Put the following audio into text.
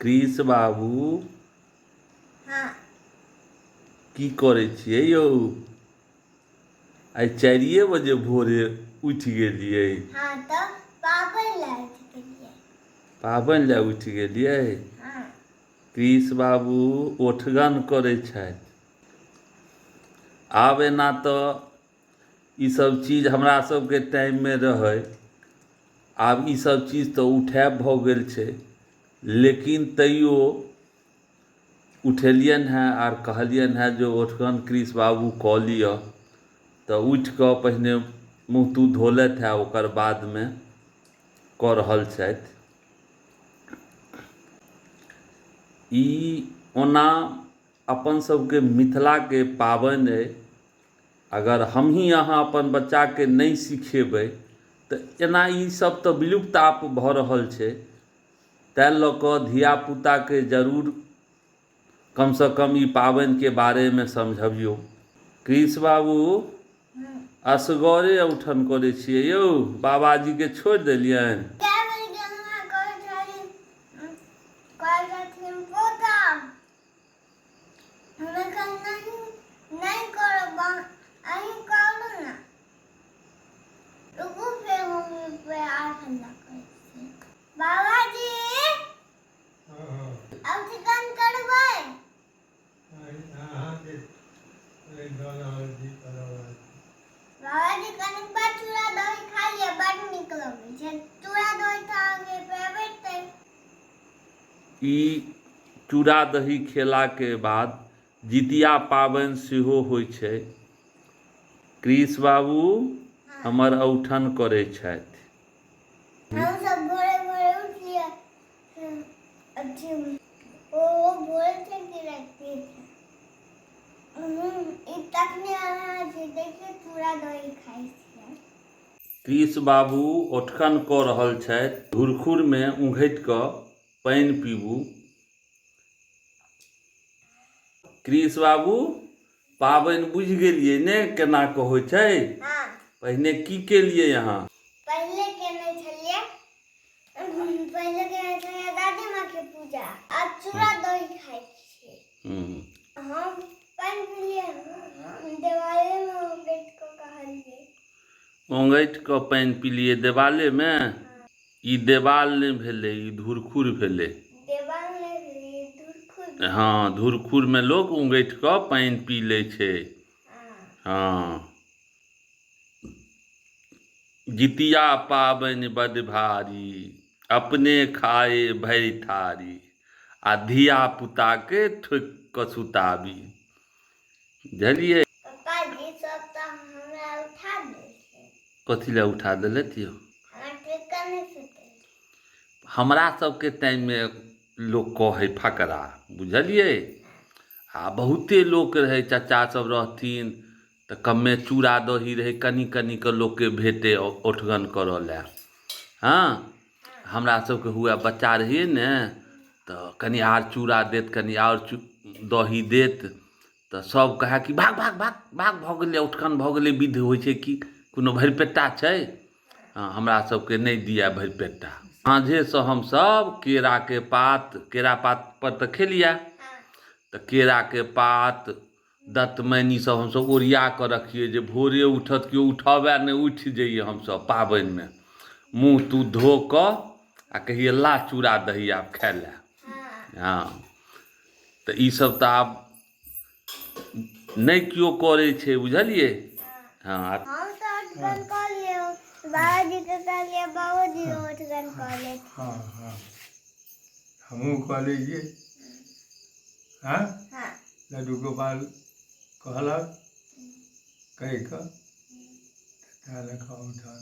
कृष बाबू। हँ। की करै छियै यौ? आइ 4 बजे भोरे उठि गेलियै। हँ, तऽ पाबनि लए उठि गेलियै। पाबनि लए उठि गेलियै? हँ। कृष बाबू ओठगन करै छथि। आब एना तऽ ईसभ चीज हमरा सभके टाइममे रहै, आब ईसभ चीज तऽ उठायब भऽ गेल छै, लेकिन तैयो उठेलियनि हेँ आर कहलियनि हेँ जे ओठगन कृष बाबू कऽ लिअ। तऽ उठि कऽ पहिने मुँह तूँह धोलथि हेँ, ओकर बादमे कऽ रहल छथि। ई ओना अपन सबके मिथिलाके पाबनि अइ। अगर हमहीँ अहाँ अपन बच्चाके नहि सिखेबै तऽ एना ईसभ तऽ विलुप्त आब भऽ रहल छै। ताहि लऽ कऽ धियापुताके जरूर कमसँ कम ई पाबनिके बारेमे समझबियौ। कृष बाबू, असगरे औठन करै छियै यौ? बाबाजीके छोड़ि देलियनि? कए बेर गेलहुँ हँ, कहै छथिन, कहै छथिन पोता। हम एखन नहि नहि करब, अहीं करू ने। रुकू, फेर मम्मी पे आर हल्ला करै छी। बाबाजी, आब चिकन करबै? बाबाजी, कनिक बाद चूड़ा दही खा लिअ, बड नीक लगै छै चूड़ा दही, तऽ अहाँके फेवरेट अइ। ई चूड़ा दही खेलाके बाद जितिया पाबनि सेहो होइ छै। कृष बाबू हमर औठन करै छथि। हमसब भोरे भोरे उठलियै, अथी ओ भोरे छै कि राति छै? ई तखने अहाँ छै, देखियौ, चूड़ा दही खाइ छियै। कृष बाबू ओठकन कऽ रहल छथि। धुरखुरमे उघटि कऽ पानि पीबू। कृष बाबू, पाबनि बुझि गेलियै ने केना कऽ होइ छै? हँ। पहिने की केलियै अहाँ? पहिले केने छलियै, पहिले केने छलियै दादी माँ के पूजा। आब चूड़ा दही खाइ छियै। हम पानि पिलियै, देवाले मे बैठ कऽ कहलियै। ओंगठि कऽ पानि पिलियै देवालेमे? ई देवाल नहि भेलै, ई धुरखुर भेलै। देवाल नहि भेलै, धुरखुर। हँ, धुरखुरमे लोक ओंगठि कऽ पानि पी लै छै। हँ। जितिया पाबनि बड भारी, अपने खाए भरि थारी आ धियापुताके ठोकि कऽ सुताबी, बुझलियै? पप्पाजी, सब तऽ हमरा उठा देलखिन। कथी लए उठा देलथि यौ? हमरा ठोकि कऽ नहि सुतेलखिन। हमरा सबके टाइममे लोक कहै फकरा, बुझलियै? आ बहुते लोक रहै, चचा सब रहथिन तऽ कमे चूड़ा दही रहै, कनि कनि कऽ लोकके भेटै ओठगन करऽ लए। हँ, हमरा सबके हुए, बच्चा रहियै ने, तऽ कनि आर चूड़ा देत, कनि आओर दही देत, तऽ सब कहए कि भाग भाग भाग भाग, भऽ गेलै उठकन, भऽ गेलै। विध होइ छै कि कोनो भरिपेट्टा छै? हँ, हमरा सबके नहि दिअ भरिपेट्टा। साँझेसँ हमसब केराके पात, केरा पात पर तऽ खेलियै, तऽ केराके पात, दतमनि ईसब हमसब ओरिया कऽ रखियै जे भोरे उठत, केओ उठबै नहि, उठि जइयै हमसब पाबनिमे मुँह तूँह धो कऽ आ कहियै, ला चूड़ा दही आब खाय लए। हँ, तऽ ईसब तऽ आब नहि केओ करै छै, बुझलियै? हँ। हम तऽ ओठगन कऽ लियौ, बाबाजी के कहलियै, बाबूजी ओठगन कऽ लेथिन। हँ, हमहूँ कऽ लै छियै। हँ। हँ। लड्डू गोपाल कहलक, कहि कऽ तैँ लऽ कऽ उठल।